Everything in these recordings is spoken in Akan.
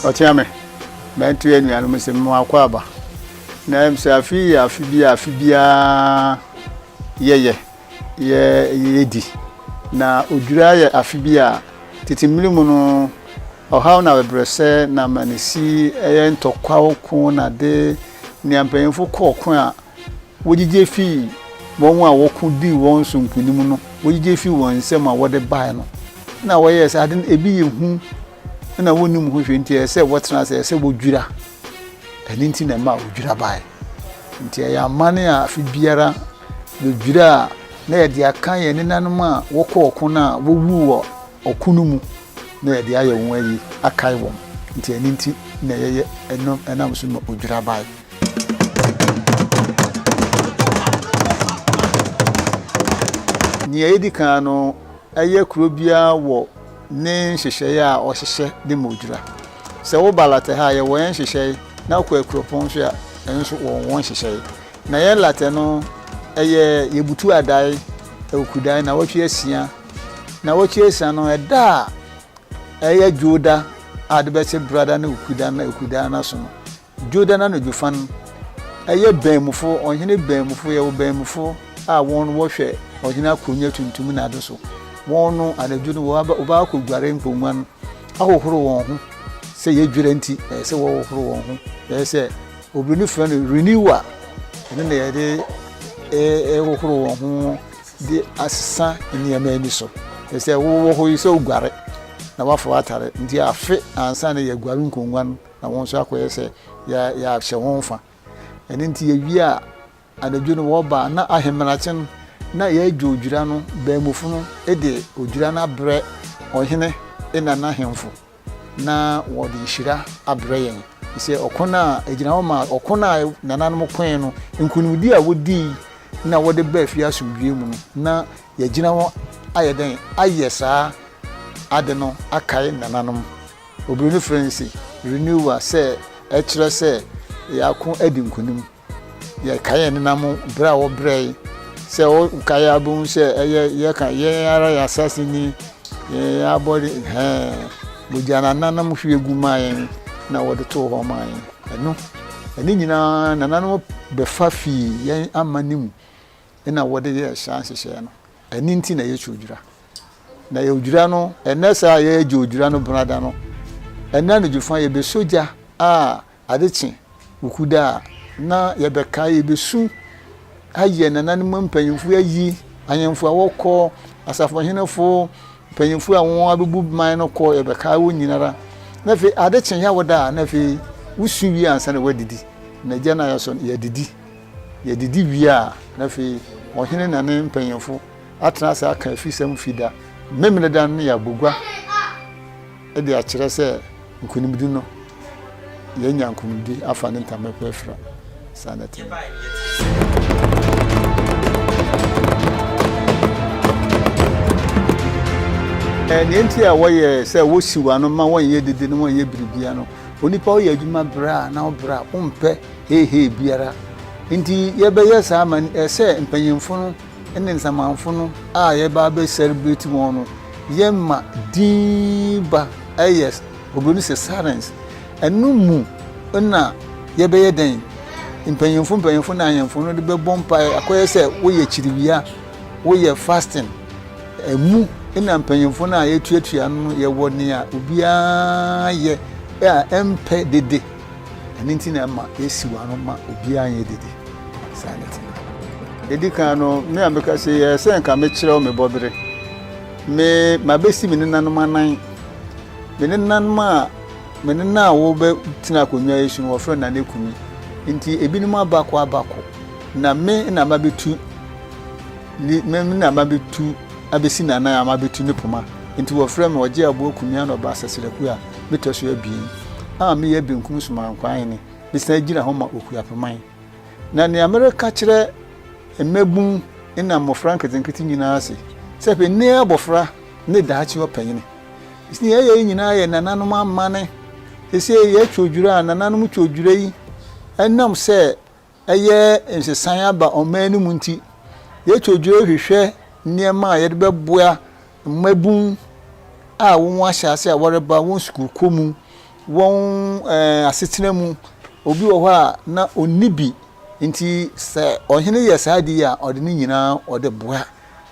Ɔkyea me, mɛnto yɛn nuanom sɛ mema akɔ aba. Na ɛm sɛ afe yi yɛ afe bi a afe biara yɛyɛ, yɛ yɛdi. Na odwira yɛ afe bi a tete mmere mu no ɔhaw na abɛbrɛsɛ na amanisi ɛyɛ ntɔkwaw ko na de nea mpanyimfo kɔ ɔko a Wogyigye fii wɔn a wɔko dii wɔn so nkonim no, wogyigye fii wɔn nsam a wɔde bae no, na wɔyɛɛ sɛ ade no ebi yɛ hu na wonnim ho hwee nti ɛyɛ sɛ wɔtena ase, ɛyɛ sɛ wodwira. Ɛno nti na ɛma odwira bae. Nti ɛyɛ amanne a afe biara yɛdwira a na yɛde aka yɛn nenanom a wɔkɔ ɔko no a wɔwuu wɔ ɔko no mu na yɛde ayɛ wɔn ayi akae wɔn. Nti ɛno nti na yɛyɛ ɛno ɛnam so ma odwira bae. Nea edi kan no, ɛyɛ kuro biara wɔ ne nhyehyɛe a ɔhyehyɛ de ma odwira. Sɛ woba Latɛ ha a, yɛwɔ yɛn nhyehyɛe, na wokɔ Akuropɔn nso a, ɛno nso wɔwɔ wɔn nhyehyɛe. Na yɛn Latɛ no, ɛyɛ yɛbutu adae, awukudae, nnawɔtwe asia. Nnawɔtwe asia no, ɛda a ɛyɛ Dwoda a ade bɛkye Brada ne Wukuda na Awukuda no aso no, Dwoda no anadwo fa no, ɛyɛ Bɛnmufo, ɔhene Bɛnmufo, yɛwɔ Bɛnmufo a wɔn wɔhwɛ ɔhene akonnwa tuntum na ade so. Wɔn no, anadwo no, wɔba akɔguare nkongua no, ahohoro wɔn ho. Sɛ yɛdwira nti, ɛyɛ sɛ wɔhohoro wɔn ho. Ɛyɛ sɛ oburoni frɛ no renewal. Ɛno na yɛde hohoro wɔn ho de asesa nneɛma ani so. Ɛsɛ sɛ wowɔ hɔ yi sɛ woguare na woafa w'atare. Nti afe ansa na yɛaguare nkongua no. na wɔn nso akɔyɛ sɛ yɛahyɛ wɔn fa. Ɛno nti yɛwie a, anadwo no wɔba a, na ahemmanakye no, na yɛadwa odwira no, baamufo no de odwira no abrɛ ɔhene na n'ahemfo, na wɔde nhyira abrɛ yɛn. Sɛ ɔko no a ɛgyina hɔ ma ɔko no a nananom koe no, nkonimdi a wodii na wɔde baa fie asomdwoe mu no, na yɛagyina hɔ ayɛ dɛn ayɛ saa ade no akae nananom. Oburoni frɛ no se renewal sɛ ɛkyerɛ sɛ yɛako adi nkonim. Yɛkae yɛn nenam bere a wɔbrɛe. Sɛ wokae a wobɛhu sɛ ɛyɛ yɛka yɛn ara yɛn asase ni, yɛn abɔde hɛn mogya nananom hwie gu maa yɛn na wɔde too hɔ maa yɛn. Ɛno, ɛne nyinaa nananom bɛfa fii yɛn amanne mu na wɔde yɛɛ saa nhyehyɛe no. Ɛno nti na yɛtwa odwira. Na yɛ odwira no, ɛnnɛ saa a yɛregye odwira no benada no, ɛnnɛ anadwo fa yɛbɛsɔ gya a ade kye Wukuda a, na yɛbɛkae, yɛbɛsu ayɛ nananom mpanyimfo ayi, ahemfo a wɔkɔ, asafohenefo, mpanyimfo a wɔn abɛbu man no kɔ, yɛbɛkae wɔn nyinara. Na afei ade kye Yawoda a, na afei wosu wie ansa na woadidi. Na gya no a yɛasɔ no, yɛadidi. Yɛdidi wie a, na afei ɔhene na ne mpanyimfo atena ase aka afisɛm fi da Memeneda no ne yɛabɔ gua de akyerɛ sɛ nkonimdi no, yɛanya nkonimdi afa ne ntama pa afira. Saa na ɛte. Nea enti a wɔyɛ sɛ wosiw ano ma wɔnyɛ dede na wɔnyɛ biribiara no, onipa woyɛ adwuma brɛ a na wobrɛ a wompɛ heihei biara. Enti yɛbɛyɛ saa ma ɛsɛ mpanyimfo no ne nsamanfo no a yɛba abɛ celebrate wɔn no, yɛma din ba ɛyɛ oburoni sɛ silence. Ɛno mu na yɛbɛyɛ dɛn? Mpanyimfo mpanyimfo ne ahemfo no de bɛbɔ mpae akɔyɛ sɛ woyɛ kyiriwia, woyɛ fasting. Ɛmu na mpanyimfo no a yɛtuatua no yɛwɔ nea obiara yɛ a ɛmpɛ dede. Ɛno nti na ɛma yɛsiw ano ma obiara nyɛ dede. Saa na ɛte. Edi kan no, me a meka sɛ yɛ sɛ nka mekyerɛw me bɔbere. Me mabesi me nenanom anan. Me nenanom a me nena a wɔbɛtena akonnwa yi so no wɔfrɛ no Nana Kumi. Nti ebinom aba kɔ aba kɔ. Na me na mabetu me na mabetu abesi n'anan a mabetu ne poma. Nti wɔfrɛ me Ɔgye Aboa Kumi Anɔba Asɛsrɛku a metɔ so abien a meyɛ benkum somankwaa hene, mesan gyina hɔ ma Okuapeman. Na nea mereka kyerɛ mmabun na mmofra nketenkete nyinaa se, sɛ afei nnɛ abofra ne daakye ɔpanyin. Nea yɛyɛ yi nyinaa yɛ nananom amanne. Seesei yɛtwa odwira a nananom twa odwira yi, ɛnam sɛ ɛyɛ nsesae aba ɔman no mu nti, yɛtwa odwira hwehwɛ nneɛma a yɛde bɛboa mmabun a wɔahyɛ ase a wɔreba wɔn sukuukɔ mu. wɔn ɛɛ asetena mu. Obi wɔ hɔ a na ɔnni bi, nti sɛ ɔhene yɛ saa ade yi a, ɔde ne nyinaa ɔde boa.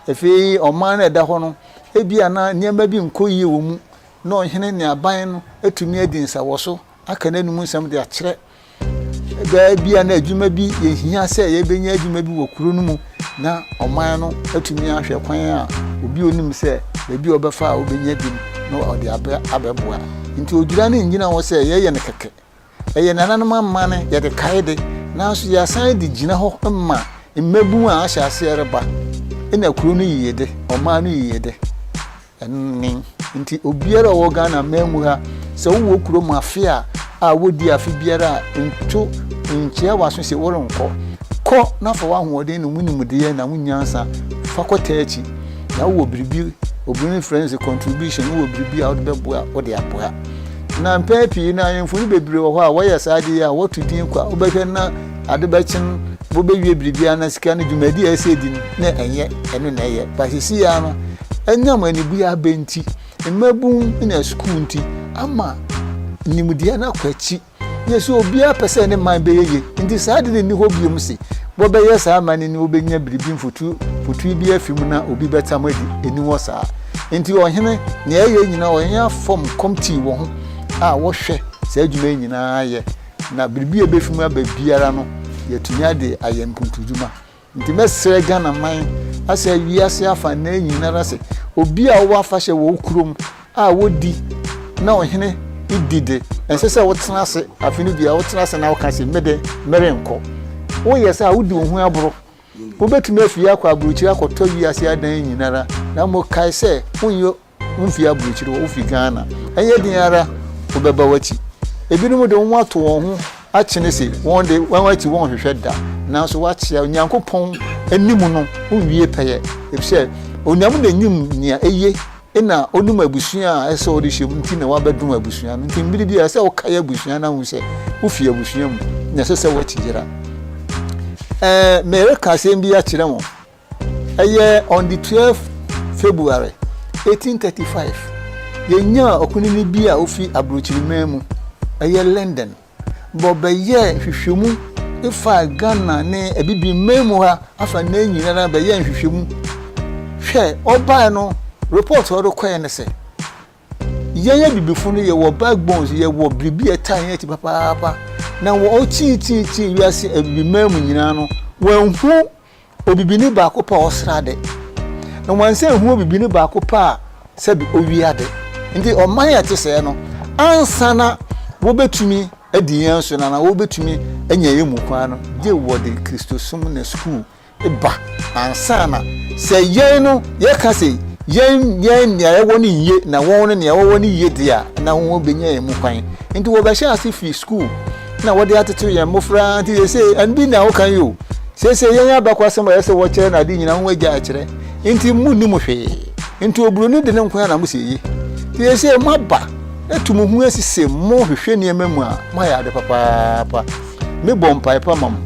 Afei ɔman no a ɛda hɔ no, ebia na nneɛma bi nkɔ yie wɔ mu, na ɔhene ne aban no atumi adi nsawɔso aka n'anom nsɛm de akyerɛ. Baabi a na adwuma bi yɛhia sɛ yɛbɛnya adwuma bi wɔ kuro no mu na ɔman no atumi ahwɛ kwan a obi onim sɛ baabi a ɔbɛfa a ɔbɛnya bi no na ɔde abɛ abɛboa. Nti odwira no nnyina hɔ sɛ yɛyɛ no kɛkɛ. Ɛyɛ nananom amanne, yɛde kae de, nanso yɛasan de gyina hɔ ma mmabun a ahyɛ aseɛ reba na kuro no yiyede, ɔman no yiyede. Ɛno ne nti obiara a ɔwɔ Ghana man mu ha, sɛ wowɔ kurom afe a a wodi afe biara a, nto nkyea w'aso se worenkɔ. Kɔ na fa w'ahoɔden ne wo nimdeɛ na wo nyansa fa kɔtaa akyi. Na wowɔ biribi, oburoni frɛ no sɛ contribution, wowɔ biribi a wode bɛboa a, wode aboa. Na mpɛn pii no ahemfo no bebree wɔ hɔ a wɔyɛ saa ade yi a wɔto din kwa, wobɛhwɛ na ade bɛkye no wɔbɛwie biribiara na sika no dwumadi a ɛsɛ di no na ɛnyɛ ɛno na ɛyɛ. Ba sisi ya no ɛnam anibue abɛ nti, mmabun na sukuu nti ama nimdeɛ no akɔ akyi. Yɛ sɛ obiara pɛ sɛ ne man bɛyɛ yie nti saa ade no nni hɔ biom se wɔbɛyɛ saa man no ni wɔbɛnya biribi mfotu fotui bi afi mu na obi bɛtam adi ɛni hɔ saa nti ɔhene nea ɛyɛ nyinaa ɔhene afɔm kɔmtii wɔ ho a wɔhwɛ saa adwuma yi nyinaa yɛ na biribi a ɛbɛfi mu aba biara no yɛatumi ade ayɛ mpuntudwuma. Nti mɛsrɛ Ghana man asɛ wiase afa nnaa nyinara sɛ obi a ɔwɔ afahyɛ wɔ wo kurom a wodi na ɔhene di de, ɛnsɛ sɛ wotena ase afe no biara wotena ase na woka se mede merenkɔ. Woyɛ saa a wodi wo ho aboro. Wobɛtumi afie akɔ aburokyiri akɔtɔ wiase adan nyinara na mmom kae sɛ wonyɛ Womfi aburokyiri hɔ, wofi Ghana. Ɛnyɛ den ara wobɛba w'akyi. Ebinom de wɔn ato wɔn ho akyene se wɔn de wɔn akyi wɔnhwehwɛ da, nanso woakyea Onyankopɔn anim no wonwie pɛyɛ, efisɛ Onyame na enyim nea eye na onim abusua a ɛsɛ sɛ ɔde hyɛ mu nti na wabɛdom abusua no. Nti mmere bi a ɛsɛ sɛ wokae abusua na hu sɛ wofi abusua mu na ɛsɛ sɛ w'akyi yera. Ɛɛ mereka asɛm bi akyerɛ mo. Ɛyɛ on the 12 February 1835, yɛnyaa ɔkunini bi a ofi aburokyiriman mu, ɛyɛ London, ma ɔbɛyɛɛ nhwehwɛmu faa Ghana ne Abibiman mu ha afa nnɛ nyinara bɛyɛɛ nhwehwɛmu. Hwɛ, ɔbae no, report a ɔde kɔe ne sɛ, Yɛn abibifo no yɛwɔ backbones, yɛwɔ biribi a ɛtaa yɛn akyi papaapa. Na wɔkyinkyinkyin wiase abibiman mu nyinaa no, wɔanhu obibini baako pɛ a ɔsra ade. Na wɔansan anhu obibini baako pɛ a sɛbi owi ade. Nti ɔman a ɛte sɛɛ no, ansa na wobetumi adi yɛn so na na wobetumi anya yɛn mu kwan no, gye wɔde Kristosom na sukuu ba ansa na sɛ yɛn no yɛka sɛ yɛn yɛn nea yɛwɔ no nye na wɔn no nea wɔwɔ no ye deɛ a, na wɔn bɛnya yɛn mu kwan. Nti wɔbɛhyɛ ase firi sukuu na wɔde atete yɛn mmofra nti seesei ɛno bi na woka yi o. Seesei yɛn abakwasɛm a ɛyɛ sɛ wɔkyerɛ no ade nyinaa ho agya akyerɛ nti munni mu hwee. Nti oburoni de ne nko ara na mo sɛ eye. Nti seesei moaba atu mo ho asi sɛ mohwehwɛ nneɛma mu a moayɛ ade papaapa. Mebɔ mpae pa ma mo.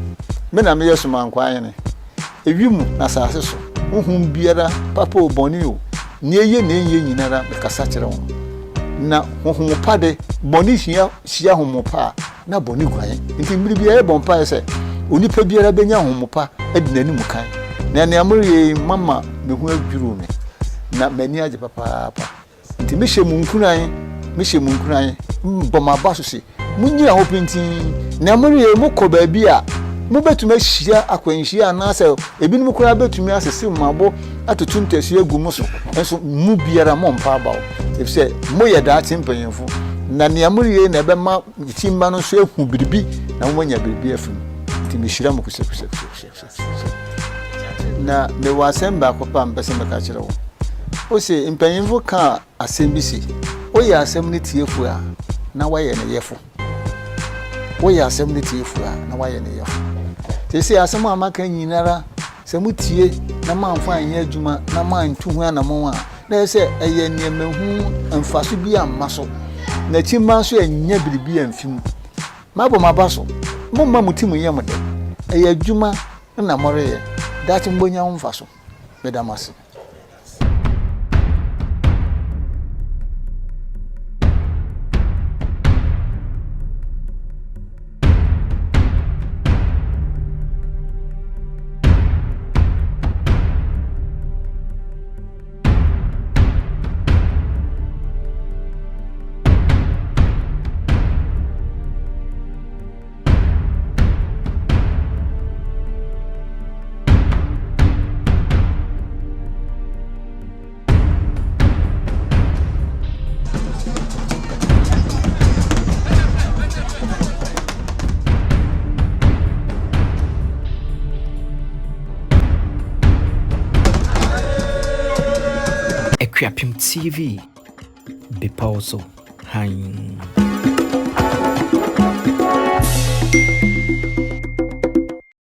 Me na meyɛ Somankwaa hene. Ewim na asase so honhom biara, papa o, bɔne o, nea eye na enye nyinara mekasa kyerɛ wɔn. Na honhom pa de, bɔne hia hyia honhom pa a, na bɔne guan. Enti mmere biara yɛbɔ mpae sɛ onipa biara benya honhom pa adi n'anim kan. Na nea moreyɛ yi mama me ho adwiriw me, na m'ani agye papaapa. Enti mehyɛ mo nkuran, mehyɛ mo nkuran, bɔ mo aba so se, munnyina hɔ pintinn. Nea moreyɛ yi, mokɔ baabi a mubetumi ahyia akwanhyia anaasɛ ebinom koraa betumi asese mo abo atoto ntasu agu mo so nso, mo biara mommpa abaw, efisɛ moyɛ daakye mpanyimfo, na nea moreyɛ yi na ɛbɛma kyimma no nso ahu biribi na wɔanya biribi afi mu. Enti mihyira mo kusakusakusakusa. Na mewɔ asɛm baako pɛ a mepɛ sɛ meka kyerɛ wo. Ose, mpanyimfo kaa asɛm bi se, Woyɛ asɛm no tiefo a, na woayɛ ne yɛfo. Woyɛ asɛm no tiefo a, na woayɛ ne yɛfo. Seesei asɛm a maka nyinara, sɛ mutie na moamfa anyɛ adwuma na moantu ho anammɔn a, na ɛyɛ sɛ ɛyɛ nneɛma hu mfaso bi amma so, na akyimma nso annya biribi amfi mu. Mabɔ m'aba so. Momma mo tirim nyɛ mo dɛ. Ɛyɛ adwuma na moreyɛ. Daakye mubenya ho mfaso. Meda mo ase. Akuapem TV, bepɔw so hann.